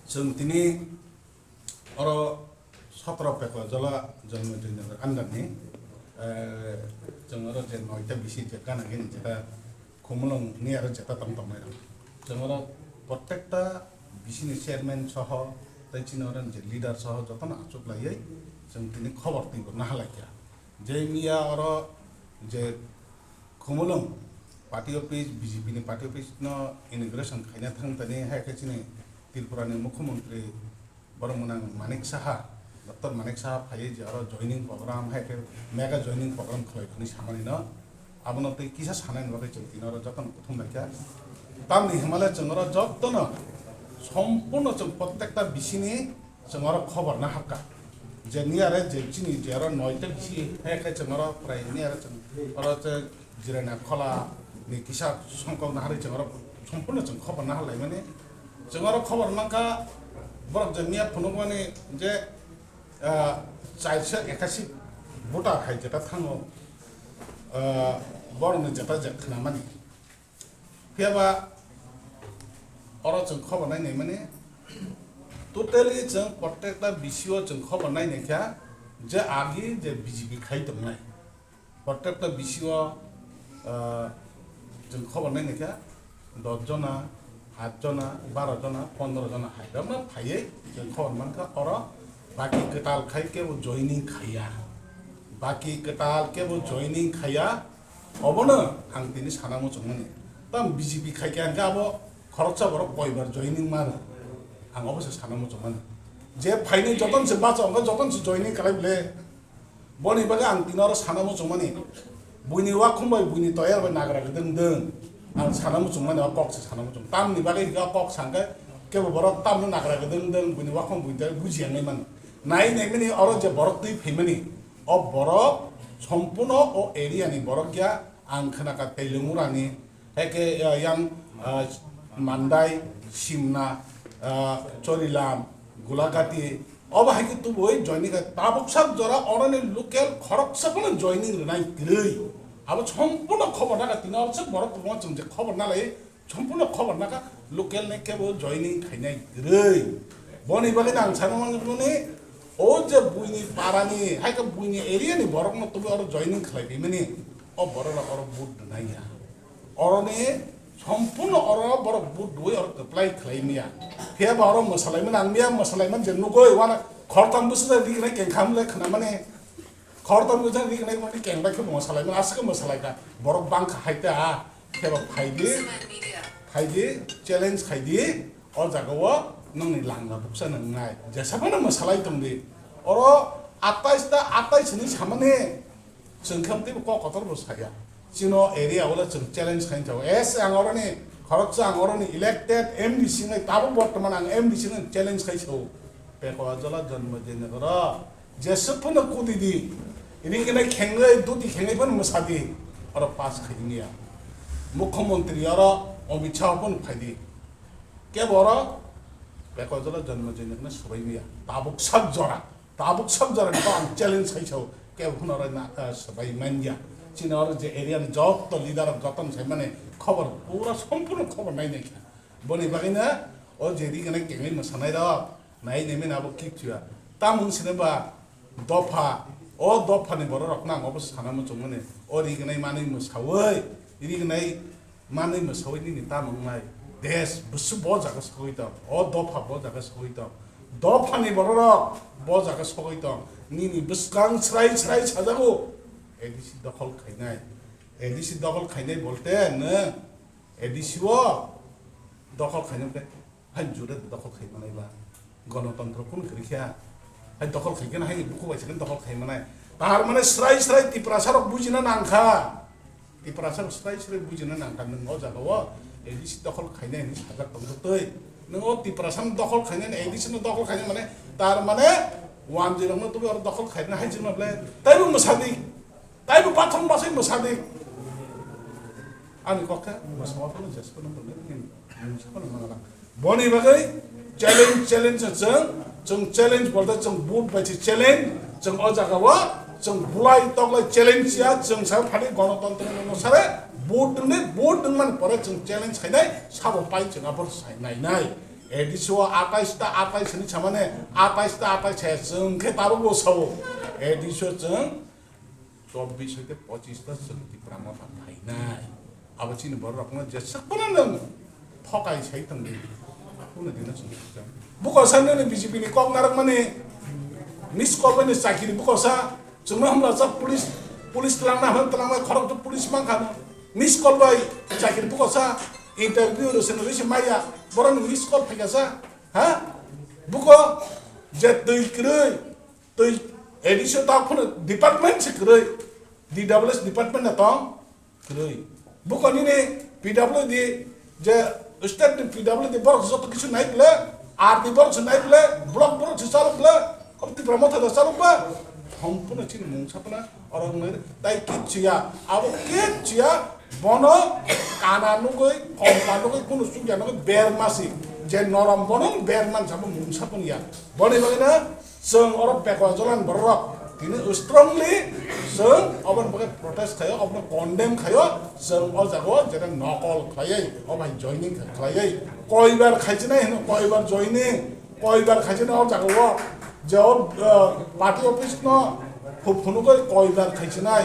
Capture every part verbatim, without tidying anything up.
Chwng tini oro sotro Pekla Jola Janmajoi Nagar under ni, eh, chwng oro je noita bisi je gana gini jeta Khumulwng ni aro jeta tong tong nai rok. Chwng oro prottekta bisi ni chairman soho tei chini oro je leader soho jotono achuk laiwi chwng tini khobor twi bo naha lai kha. Je miya oro je Khumulwng party office, B J P ni party office no inauguration khaina thang tani hai khe chini Tripura ni Mukhyamantri borok mwnang Manik Saha, Doctor Manik Saha phaiwi je oro joining program hai khe mega joining program khlai thani samani no abono tei kisa sanani bagwi chwng tini oro jotono kuthum lai kha. Tamni hwnmale chwng oro jotono sompurno chwng prottekta bisini chwng oro khobor na hakha je niyare je chini je oro noita bisi hai khe chwng oro prai niyare chwng oro je Jirana Khola ni kisa songkok naharwi chwng oro sompurno chwng khobor naharlaimani. Chwng oro khobor mankha borok je miya phunukmani je, ah, chairsa ekasi voter hai jeta thango, ah, borokni jeta je khnamani. Phiyaba oro chwng khobor nainai mani totally chwng prottekta bisio chwng khobor nainai kha je agi je B J P khai tongnai. Prottekta bisio, ah, chwng khobor nainai kha dos jona, aat jona, baro jona, pondro jona hai rokno phaiwi chwng khobor mankha oro baki kwtal khai kebo joining khaiya. Baki kwtal kebo joining khaiya. Obono ang tini sana muchungmani. Tam B J P khai khe ang khe abo khoroksa borok koibar joining mano. Ang obo se sana muchungmani. Je phaini joton se bacha hwnkhe joton se joining khlai bole. Boni bagwi ang tini oro sana muchungmani. Buini wakhum bai buini toyar bai nagra gdwng dwng. Ang sana muchungmani o kok se sana muchung. Tamni bagwi hwnkhe o kok sangkhe kebo borok tamno nagra gdwng dwng buini wakhum buini toyar bujiya nai mano. Nai nai mani oro je borok twi phaimani. O borok sompurno o area ni borok ya, ang khna kha Teilungurani, hai khe, ah, yang, ah, Mandai, Simna, ah, Chorilam, Gulagati, obo hai khe tubui joining kha tabuk sak jora oroni local khoroksa phano joining rwnai kwrwi. Abo sompurno khobor naka tini oro se borok kwbangma chwng je khobor nalai, sompurno khobor naka local ni kebo joining khainai kwrwi. Boni bagwi ang sana mangmani, o je buini parani, hai khe buini area ni borokno tubui oro joining khlai phaimani, o borok rok oro vote rwnai ya. Oroni sompurno oro borok vote rwui oro kwplai khlai maya. Phiya ba oro mwsalaimani ang miya mwsalaimani je nugui wana khortam bwswk ri gwnai kengkha mle khna mani. Khoroktham gwnang ri gwnai mani keng bai khe mwsalai mani aswk mwsalai kha. Borok bang kha hai ta. Khe ba phai di, phai di, challenge khai di. O jaga o nongni langma buksa nang nai. Jesa phano mwsalai tong di. Oro atais ta atais hinwi samani chwng khe teibo kok kotor bo saya. Chino area o le chwng challenge khai thago. Es ang oroni khoroksa ang oroni elected M D C nai tabuk bortoman ang M D C nai challenge khai thago. Pekwa jola jonmo jene goro. Jeswk phano kudi di, ringkhe khengwi, duti khengwi phano mwsa di, oro pass khai di ya. Mukhyamantri oro Amit Shah phano phai di. Kebo oro Bekojolo Janmajoi no swbai maya. Tabuk sak jora, tabuk sak jora ni ang challenge khai sao. Kebo phano oro na, eh, swbai man ya. Chini oro je area ni jotto leader rok joto ni sai mane khobor pura sompurno khobor nai nai kha. Boni bagwi no o je ringkhe khengwi mwsanai rok. Nai nai mani abo kikchua. Tamung sini ba dopha. O dopha ni borok rok nang obo sana muchung mani. O rignai manwi mwsawi. Rignai manwi mwsawi nini tamung nai. Des busu bo jaga sagwi tong. O dopha bo jaga sagwi tong. Dopha ni borok rok bo jaga sagwi tong. Nini bwskang srai srai sajago. A D C dokhol khainai. A D C dokhol khainai bolte no. A D C o dokhol khainai bolte. Hai jure dokhol khai manai ba. Gonotontro kunu kwrwi kha. Hai dokhol khai khe hai buku bai sakhe dokhol khai manai. Tar mane srai srai Tiprasa rok bujina nang kha. Tiprasa rok srai srai bujina nang kha nwng o jaga o A D C dokhol khainai hinwi sajak tong twi. Nwng o Tiprasa ni dokhol khainai A D C no dokhol khainai mane tar mane wanjwi rok no twi oro dokhol khainai hai jino ble. Taibo mwsadi. Taibo pathom basai mwsadi. Ani kok khe mwsama phano jesphano mwnwi nini mwsama phano mangala. Boni bagwi challenge, challenge no chwng, chwng challenge bolte chwng vote bai se challenge, chwng o jaga o chwng bulai toklai challenge ya, chwng sa phani gonotontro no sare vote wngnai, vote wngmani pore chwng challenge khainai, sabo pai chwng abo sai nainai. A D C o atais ta atais hinwi samani, atais ta atais hai chwng khe tabukbo sao. A D C o chwng chobbish hoite pochis ta chwng Tipra Motha phainai. Abo chini borok rokno jesakno nwng thokai sai tongdi. Buko sa nini B J P ni kok narwkmani, miss call bai ni chakiri buko sa. Chwngno hamla sa police, police twlangna hwn twlangna khorok to police mankha no. Miss call bai chakiri buko sa, interview rwseno rwisi maya, borok ni miss call phaikha sa, ha? Buko je twi kwrwi, twi A D C o ta phone department se kwrwi, D W S department na tong kwrwi. Buko nini P W D je state ni P W D borok joto kisu nai bwle, R D borok se nai bwle, block borok se chalok bwle, ob Tipra Motha da chalok ba. Thompuno chini mungsa phana oro wngnai, tai kichu ya, abo kichu ya, bono kana nugui, kompa nugui, kunu chukya nugui, ber masi, je norom bono ber mansa bo mungsa phun ya. Boni bagwi na, chwng oro Pekwa Jolan borok tini strongly chwng oboni bagwi protest khayo, obono condemn khayo, chwng o jaga o jeta nokol khlaiwi, o bai joining khlaiwi, koibar khaichinai hino, koibar joining, koibar khaichinai o jaga o, je o, uh, party office no phunugwi koibar khaichinai.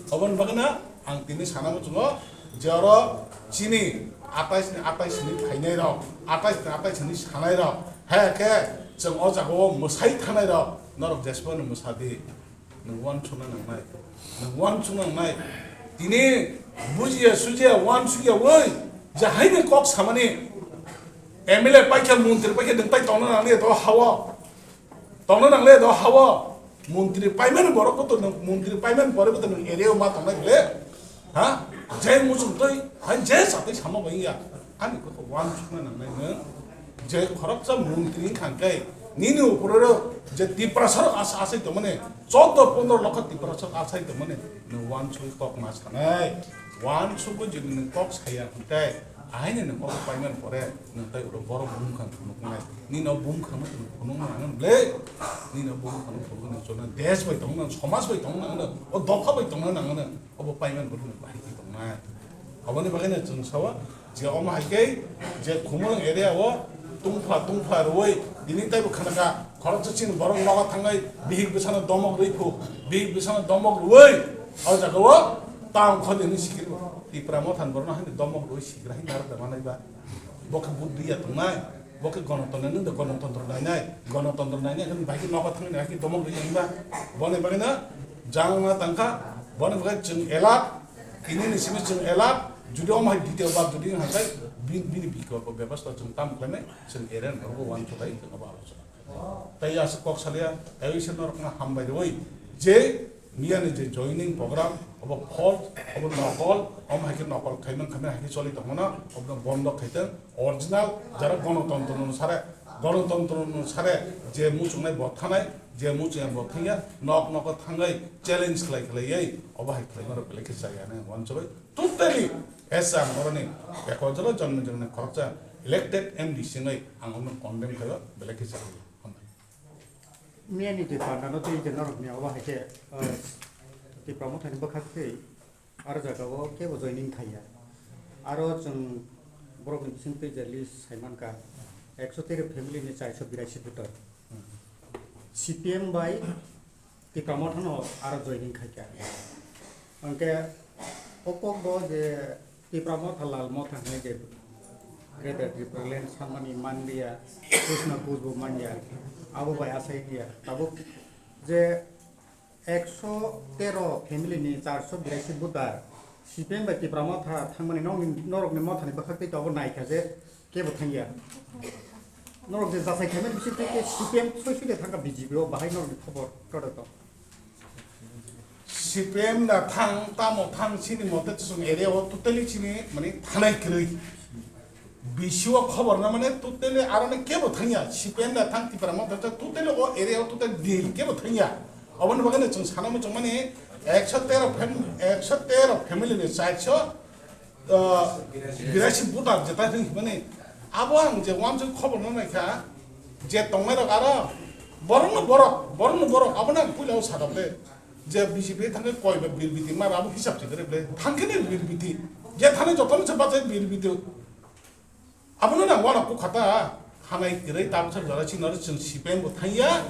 Oboni bagwi na ang tini sana muchungo je oro chini atais ni, atais ni phainai rok, atais ni, atais ni sanai rok, hai khe chwng o jaga o mwsai thanai rok, norok jesbo no mwsa di, nwng uansukna nangnai, nwng uansukna nangnai. Tini bujiya sujiya uansukya wi je haini kok samani M L A paikha, montri paikha, nwng tai tongna nangnai to hao. Tongna nangle do hao. Montri paiman borok bo to nwng, montri paiman pore bo to nwng area o ma tongnai bole. Ha? Je muchung twi, ha je satwi sama bai ya. Ani kok uansukna nangnai nwng. Je khoroksa montri wngkha khe nini upor o je Tiprasa rok asa asai tongmani, choudo pondro lokho Tiprasa rok asai tongmani, nwng uansuk kok ma sanai. Uansukgo je nwng kok saya hwnkhe, ahaino nwng obo paiman pore, nwng tai ulo borok bumkhang phunuknai. Nini o bumkhangno phunukna nangani ble, nini o bumkhangno phunukna chona desh bai tongna, somaj bai tongna nangani, o dopha bai tongna nangani, obo paiman pore nwng bahai khe tongnai. Aboni bagwino chwng sao, je omo hai khe, je Khumulwng area o tungphla tungphla rwui, tini taibo khanaka, khoroksa chini borok nogo thangwi, bihik bwsano domok rwi phu, bihik bwsano domok rwui, o jaga o tang khodi hwnwi sikiri bo. Tipra Motha ni borokno haino domok rwui sikira hai narwk da manai ba. Bo khe buddi ya tongnai, bo khe gonotontro nang da, gonotontro nainai, gonotontro nainai hwnwi bai khe nogo thangwi hai khe domok rwui ya ba. Boni bagwino jangma tangkha, boni bagwi chwng elak, tini ni simi chwng elak, judi omo hai detail ba judi hwnkhai, bi-, bini bikolpo bebostha chwng tam khlainai, chwng area ni borok bo uansuk lai chwng abo alochona. Tai aswk kok salia, tai ise norokno hambai rwi je miyani je joining program, obo false, obo nokol, omo hai khe nokol khaimang khaimang hai khe choli tongmano, obo bondo khaiteng, original jara gonotontro no sare, gonotontro no sare je muchungnai bo thanai, je muchungnai bo thangya, nok nogo thangwi challenge khlai khlaiwi obo hai khlaima rok belai khe chaya hinwi uansugwi totally as a moroni Pekwa Jola jonmi jongnai khoroksa elected M D C wngwi ang omo condemn khlaio, belai khe chaya. Miyani twi pandano twi je norokni obo hai khe, ah, Tipra Mothani bwkhak twi aro jaga o kebo joining khaiya. Aro chwng borokni bisingtwi je list sai mankha, ekso tero family ni chairso birashi voter. C P M bai Tipra Mothano aro joining khaikha. Hwnkhe o kokbo je Tipra Motha, Lal Motha hinwi je Greater Tipraland sanmani manliya, Krishna Kuch bo manya, abo bai asai liya. Tabuk je ekso tero family ni charso birashi voter, C P M bai Tipra Motha thangmani nokni, norokni mothani bwkhak tei tabuk naikha je kebo thangya. Norok je jasai khaimani bisingtwi khe C P M soi soi de thangkha B J P o, bahai norokni khobor koto to. C P M da thang, tamo thang, chini mote chwng area o totally chini mani thanai kwrwi. B C O khobor na mane totally aro ni kebo thangya. C P M da thang, Tipra Motha totally o area o totally deal kebo thangya. Oboni bagwi no chwng sana muchung mani ekso tero fam-, ekso tero family ni chairso ah, birashi voter jeta hwnwi hwnmani, abo ang je uansuk khobor no naikha, je tongnai rok aro borok no borok, borok no borok, abo no ang puila o sadok de, je B J P thangkhe koi ba bill biti mar abo hisab se kare ble thangkhe ni bill biti, je thani joto no se bachai bill biti. Abono nang wano kukhata hanai kwrwi tabsa jora chini oro chwng C P M bo thangya,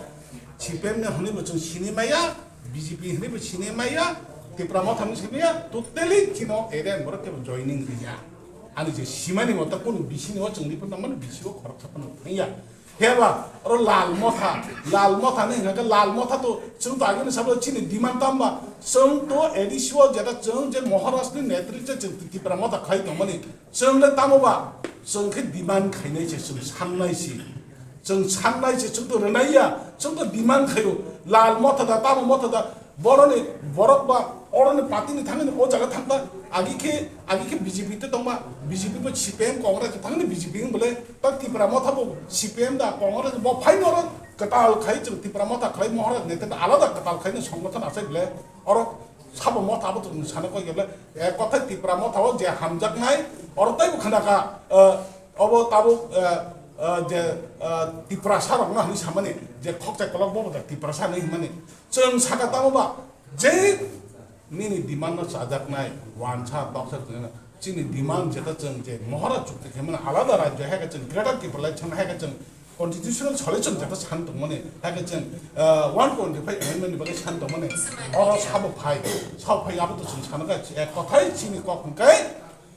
C P M ni hwnwi bo chwng sini maya, B J P hwnwi bo sini maya, Tipra Motha hwnwi sini maya, totally chino area ni borok kebo joining riya. Ani je simani moto kunu bisini o chwng nipun nangmani bisi o khoroksa phano thangya. Heba oro Lal Motha, Lal Motha ni hwnka khe Lal Motha to chwng to agini sabo chini demand tamba chwng to A D C o jeta chwng je Maharaj ni netritwe chwng Tipra Motha khai tongmani. Chwng le tamo ba, chwng khe demand khainai se, chwng sannai se. Chwng sannai se, chwng to rwnai ya, chwng to demand khaio. Lal Motha da, tamo Motha da, boroni, borok ba, oroni party ni thangni o jaga thangta, agi khe, agi khe B J P te tongma, B J P bo C P M Congress thangni B J P wng bole, ta Tipra Motha bo C P M da, Congress bo phaino oro kwtal khai chwng Tipra Motha khlai Maharaj neta da alada kwtal khaino songgothon achai bole, oro Sabo Motha abo to sana koi kebla, eh, kothai Tipra Motha o je hamjaknai, oro taibo khnaka, eh, obo tabuk, eh, eh, je, eh, Tiprasa rokno hwnwi samani, je khokchai kolok bobo da Tiprasa hwnwi hwnmani. Chwng saka tamo ba, je nini demand no chajaknai, wansa, toksa, chini demand jeta chwng je Maharaj chukti khaimani alada rajyo, hai khe chwng Greater Tipraland chwng hai khe chwng constitutional solution jeta san tongmani, hai khe chwng, ah, one twenty-five amendment ni bagwi san tongmani, oro sabo phai, sabo phai abo to chwng sana kha, ek kothai chini kok hwn khe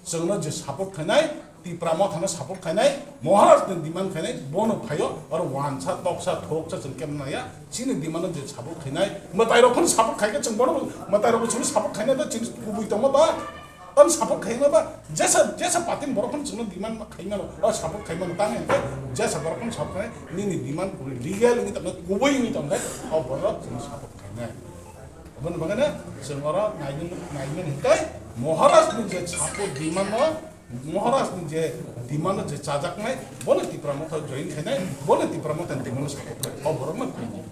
chwngno je support khainai, Tipra Mothano support khainai, Maharaj ni demand khainai, bono phaio, oro wansa, toksa, thoksa chwng kemna ya, chini demand no je support khainai, mwtai rok phano support khai khe chwng bono, mwtai rok chwng support khainai da chini kubui tongma ba, Tamo support khaima ba, jesa, jesa party ni borok phano chwngno demand ma khaima no, o support khaima no, tamo hwnkhe jesa borok phano support khai, nini demand kubui legal wngwi tongkha, kubui wngwi tongkha, o borok chwngno support khainai. Aboni bagwi no chwng oro naimani, naimani hwnkhe Maharaj ni je support demand no, Maharaj ni je demand no je chajaknai, bono Tipra Motha join khainai, bono Tipra Motha ni demand no support khai, o borok no khainai.